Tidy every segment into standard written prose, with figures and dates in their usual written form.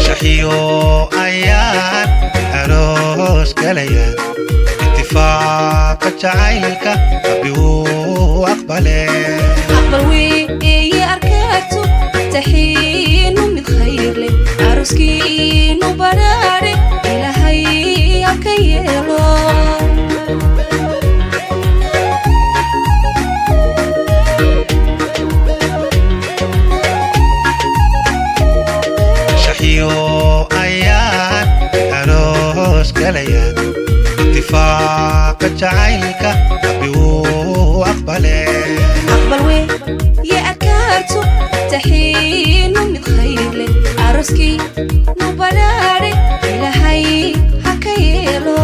Shaxiyo ayaan aroos galaya, itifaaqa jacaylka Rabbi wuu aqbale. Aqbal weeye arkaagtu, taxiinu mid khayr leh, aroskiinu badhaadhe Ilaahay halka yeelo. Shaxiyo ayaan aroos galaya, itifaaqa jacaylka Rabbi wuu aqbale. Aqbal weeye arkaagtu, taxiinu mid khayr leh, aroskiinu badhaadhe Ilaahay haka yeelo.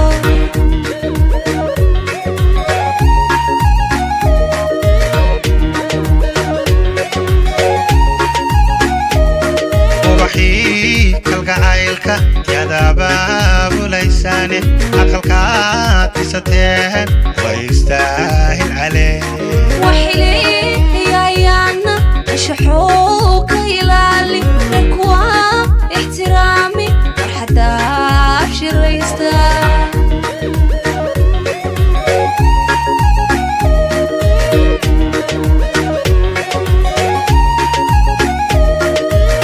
Ubaxii kalgacaylka yadaabaabulaysaane, aqalkaad dhisateen way istaahil calee. Waxilyayaana anshaxow ka ilaali, reerkuwa ixtiraami, farxadda abshiraysta.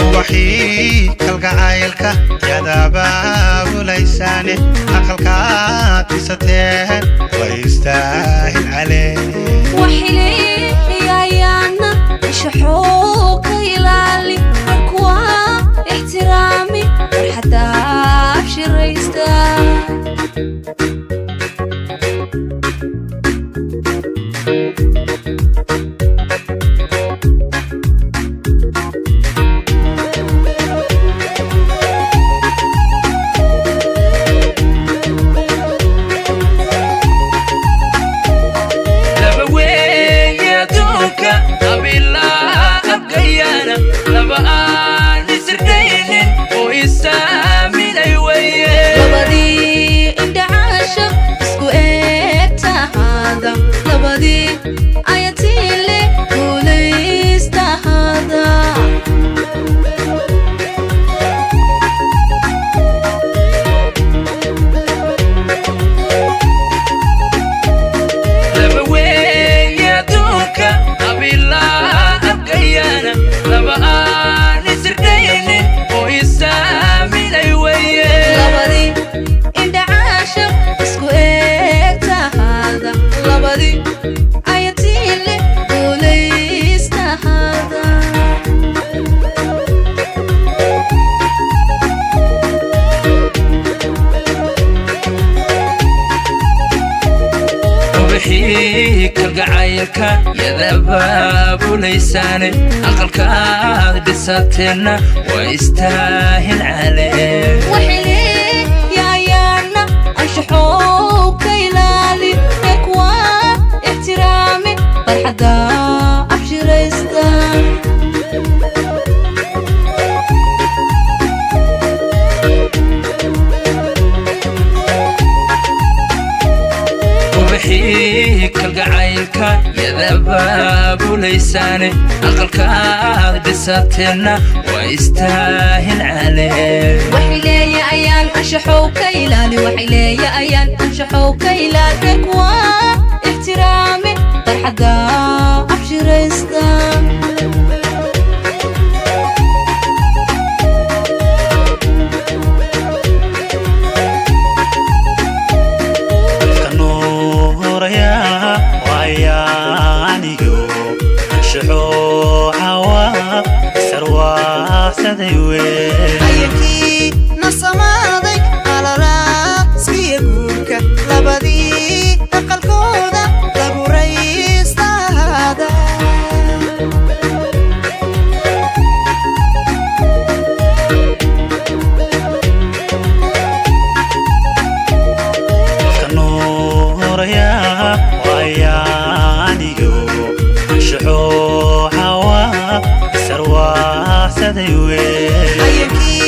Ubaxii kalgacaylka yadaabaabulaysaane, aqalkaad dhisateen way istaahil calee. Waxilyayaana anshaxow ka ilaali, reerkuwa ixtiraami, farxadda abshiraysta. Laba weeye adduunka qabiilaa abgayaana, laba aan isirkaynin oo isaaminay weye. Labadii indhacaashaq isku eegtahaada, labadii ayatiile guulaystahaada. Laba weeye adduunka qabiilaa abgayaana, laba aan isirkaynin oo isaaminay weye. Labadii indhacaashaq isku eegtahaada, labadii ayatiile guulaystahaada. Ubaxii kalgacaylka yadaabaabulaysaane, aqalkaad dhisateenna waa istaahil calee. Waxilyayaana anshaxow ka ilaali, reerkuwa ixtiraami, farxadda abshiraysta. Ubaxii kalgacaylka yadaabaabulaysaane, aqalkaad dhisateenna waa istaahil calee. Waxay ayaan anshaxow ka ilaali, waxay leeya ayaan anshaxow ka ilaali, reerkuwa ixtiraami, farxadda abshiraysta. Ifka nuuraya waayaaniyo anshaxoo cawa sarwaaqsaday wee. Ayakii na samaaday alalaaskiya guurka, labadii aqalkooda lagu raystaada. Ifka nuuraya waayaaniyo anshaxoo cawa raadsaday wey. Ayankii.